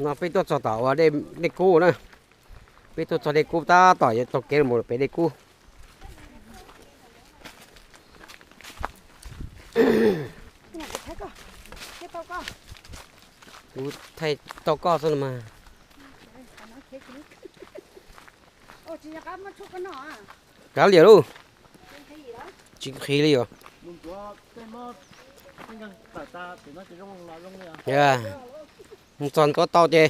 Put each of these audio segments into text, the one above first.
No peb tuaj txog tom uas dej kub na. Peb tuaj txog dej kub tab tom yuav taug kev mus pem dej kub. Kuv thaij tau koj xwb no mas. Kav liam lauj. Tsis nqhis li os. Mus txog ntuav tau ces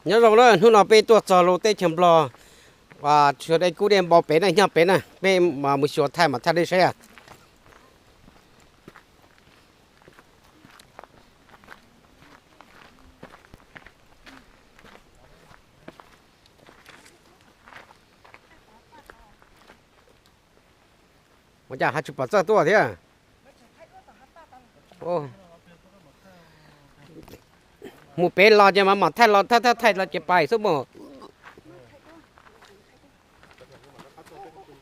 nyob zoo na, hnub no peb tuaj txog lub teb chaws Nplog, xyuas dej kub dej npau pem na, nyob pem na, peb mus xyuas thaij mam thaij nej saib. Ua cas ho tsis pom Txawj tuaj thiab? Mus pem los ces mam mam thaij los thaij thaij thaij los ces pais xwb mas.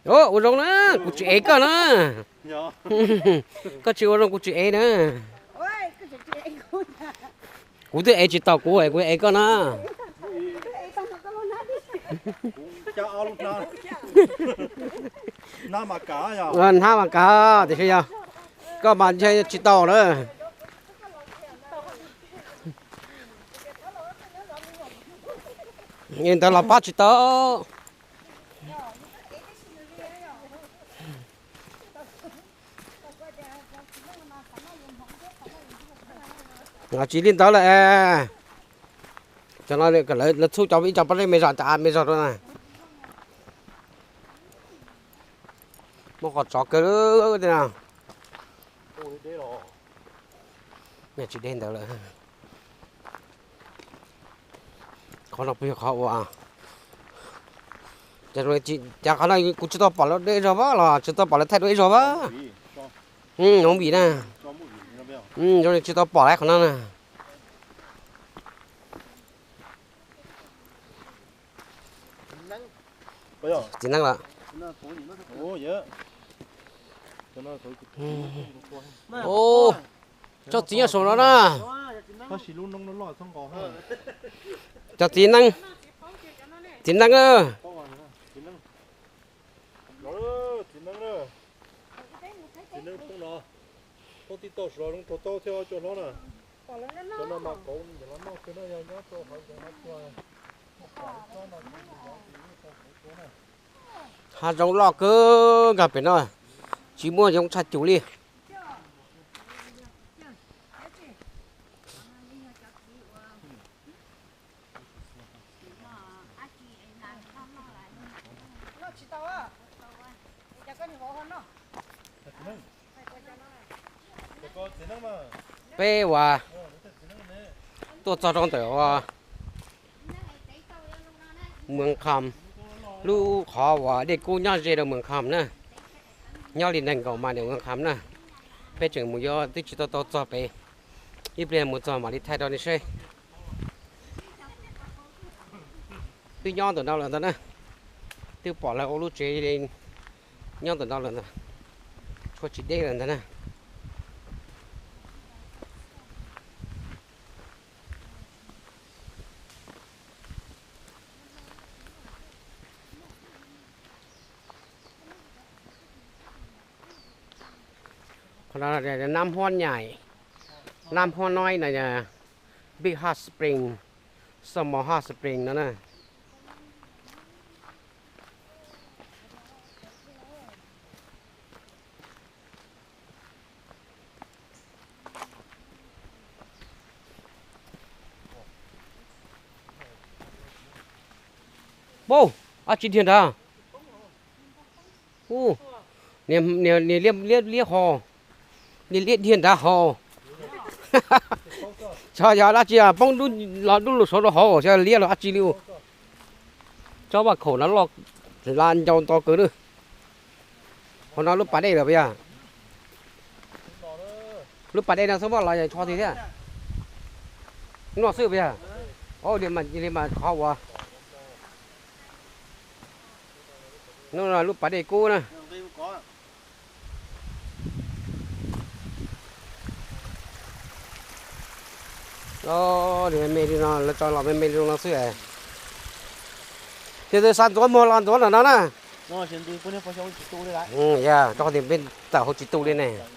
Ua zoo na, kuv tsis ev koj na. Koj tsis ua zoo kuv tsis ev na. Kuv twb ev tsis tau kuv, kuv ev koj na. Hnab mas kav tiam sis yog koj mas ntshe tsis tau na. Ntawd los pab tsis tau. Tsis li ntawd lawm. Cov no lawv txhub cov ib co pob zeb me zog, cov av me zog rau na. Muaj qhov tsov kawg li na. Tsis deb ntawd lawm. Qhov no puas yog qhov uas, cas qhov no kuv tsis tau pom lawv deb zog vaj los tsis tau pom lawv thaij dua ib zog vaj. Hmoob vim na. Zoo li tsis tau pom lawv qhov no na. Txiv neeb lawm. Tso txiv nyob saum no na. Cov txiv neeb, txiv neeb na. Hav zoov loj kawg nkaus pem no, tsis muaj yoov tshaj cum li. Peb uas tuaj txog rau ntawm uas Moos Kham, lub qhov uas dej kub nyob ze rau Moos Kham na, nyob li nees nkaum mais ntawm Moos Kham na. Peb tseem mus yuav twb tsis tau tau txog pem, ib pliag mus txog mam li thaij rau nej saib. Twb nyob ntawm no lawm ntag na, twb pom lawv ua lub tsev nyob ntawm no lawm ntag, tshuav tsis deb lawm ntag na. Qhov no Nab Huab Nyaim, Nab Huab Noib no, Big Hot Spring, Small Hot Spring no na. Pab, dab tsi dhia nrad? Niag liab liab ho, niag liab dhia nrad ho. Xyov yog dab tsi poob los dub lug saud rau hauv, xyov liab los dab tsi li. Tsob vaj khaum no loj la ncau nto kawg na. Qhov no lub pas dej lawm puas yog? Lub pas dej no xwb mas los tsho twg thiab? Hnub no xwb puas yog? Li mas qhov uas, hnub no lub pas dej kub na. Los me me li no, lawv tso los me me li no xwb. Ces tus xav ntxuav muag los ntxuav ntawm no na. Yog, rau qhov tias peb tawm hauv tsis tu li ne.